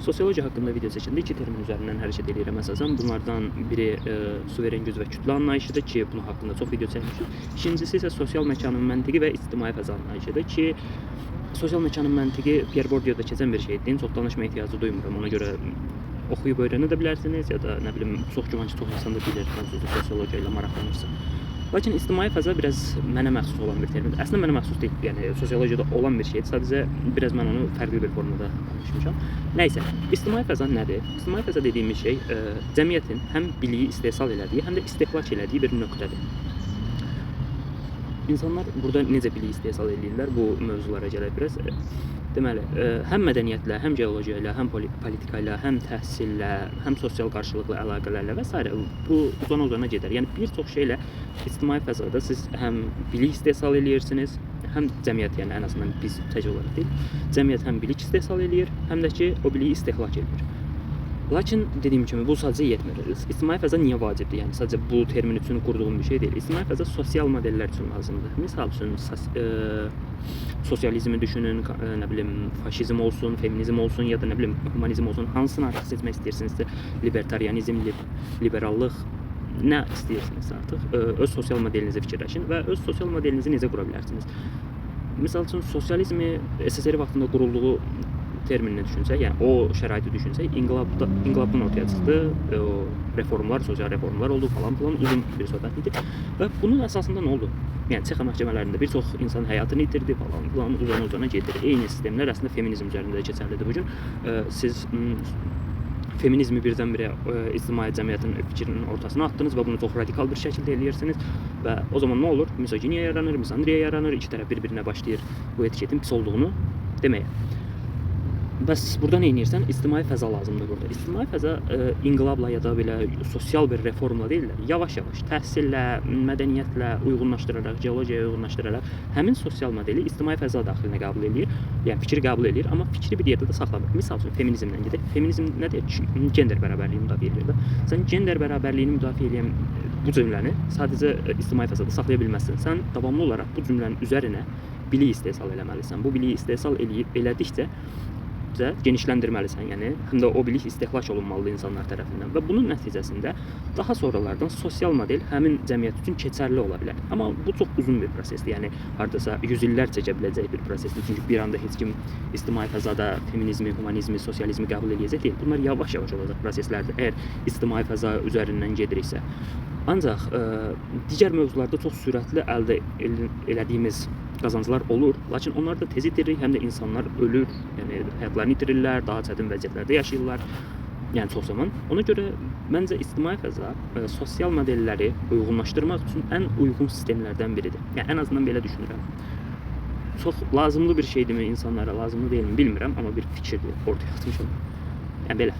Sosiologiya haqqında video çəkəndə iki termin üzərindən hərəkət eləyirəm əsasən. Bunlardan biri suveren güc və kütlə anlayışıdır ki, bunun haqqında çox video çəkmişik. İkincisi isə sosial məkanın məntiqi və ictimai fəza anlayışıdır ki, sosial məkanın məntiqi Pierre Bourdieu-da keçən bir şeydir. Çox danışma ehtiyacı duymuram. Ona görə oxuyub öyrənə də bilərsiniz ya da nə bilim, çox güman ki, çox insan da bilir, xüsusi sosiologiya ilə maraqlanırsa. Lakin ictimai fəza biraz mənə məxsus olan bir termindir. Əslində mənə məxsus deyil. Yəni sosiologiyada olan bir şeydir. Sadəcə biraz mən onu fərqli bir formada danışmışam. Nəysə, ictimai fəza nədir? İctimai fəza dediyimiz şey cəmiyyətin həm biliyi istehsal elədiyi, həm də istehlak elədiyi bir nöqtədir. İnsanlar burada necə bilik istehsal eləyirlər? Bu mövzulara gələk biraz. Deməli, həm mədəniyyətlə, həm geologiya ilə, həm politika ilə, həm təhsillə, həm sosial qarşılıqlı əlaqələrlə və sairə bu uzana-uzana gedər. Yəni bir çox şeylə ictimai fəzada siz həm bilik istehsal eləyirsiniz, həm cəmiyyət, yəni ən azından biz tək olaraq deyil, cəmiyyət həm bilik istehsal eləyir, həm də ki o biliyi istehlak eləyir. Lakin dediyim kimi bu sadəcə yetmir. İctimai fəza niyə vacibdir? Yəni sadəcə bu termin üçün qurduğum bir şey deyil. İctimai fəza sosial modellər üçün lazımdır. Misal üçün sosializmi düşünün, nə bilim faşizm olsun, feminizm olsun ya da nə bilim humanizm olsun, hansını artıq seçmək istəyirsinizsə, libertarianizm, liberallıq, nə istəyirsiniz artıq, öz sosial modelinizi fikirləşin və öz sosial modelinizi necə qura bilərsiniz? Misal üçün sosializmi SSR vaxtında qurulduğu terminini düşünsək, yəni o şəraiti düşünsək, inqilabdan ortaya çıxdı, o reformlar, sosial reformlar oldu falan filan, uzun bir söhbət idi. Və bunun əsasında nə oldu? Yəni Çexa məhkəmələrində bir çox insan həyatını itirdi falan filan, uzana-uzana gedir. Eyni sistemlər əslində feminizm üzərində də keçərlidir bu gün. Siz feminizmi birdən-birə ictimai cəmiyyətin fikrinin ortasına atdınız və bunu çox radikal bir şəkildə eləyirsiniz və o zaman nə olur? Misoginiya yaranır, misandriya yaranır, iki tərəf bir-birinə başlayır bu etiketin pis olduğunu deməyə. Bəs burada nə edirsən? İctimai fəza lazımdır burada. İctimai fəza inqilabla ya da belə sosial bir reformla deyil də, yavaş-yavaş təhsillə, mədəniyyətlə uyğunlaşdıraraq, geologiyaya uyğunlaşdıraraq həmin sosial modeli ictimai fəza daxilinə qəbul eləyir. Yəni fikri qəbul eləyir, amma fikri bir yerdə də saxlamır. Misal üçün feminizmdən gedək. Feminizm nədir? Gender bərabərliyini müdafiə eləyir də. Sən gender bərabərliyini müdafiə eləyən bu cümləni sadəcə ictimai fəzada saxlaya bilməzsən. Sən davamlı olaraq bu cümlənin üzərinə bilik istehsal eləməlisən. Bu biliyi istehsal eləyib elədikcə genişləndirməlisən, yəni həm də o bilik istehlak olunmalıdır insanlar tərəfindən və bunun nəticəsində daha sonralardan sosial model həmin cəmiyyət üçün keçərli ola bilər. Amma bu çox uzun bir prosesdir, yəni hardasa 100 illər çəkə biləcək bir prosesdir. Çünki bir anda heç kim ictimai fəzada feminizmi, humanizmi, sosializmi qəbul eləyəcək deyil. Bunlar yavaş-yavaş olacaq proseslərdir, əgər ictimai fəza üzərindən gediriksə. Ancaq digər mövzularda çox sürətli əldə elədiyimiz qazanclar olur, lakin onlar da tez itirik, həm də insanlar ölür, yəni həyatlarını itirirlər, daha çətin vəziyyətlərdə yaşayırlar, yəni çox zaman. Ona görə məncə ictimai fəza sosial modelləri uyğunlaşdırmaq üçün ən uyğun sistemlərdən biridir. Yəni ən azından belə düşünürəm. Çox lazımlı bir şeydirmi insanlara, lazımlı deyilmi bilmirəm, amma bir fikirdir, ortaya atmışam. Yəni belə.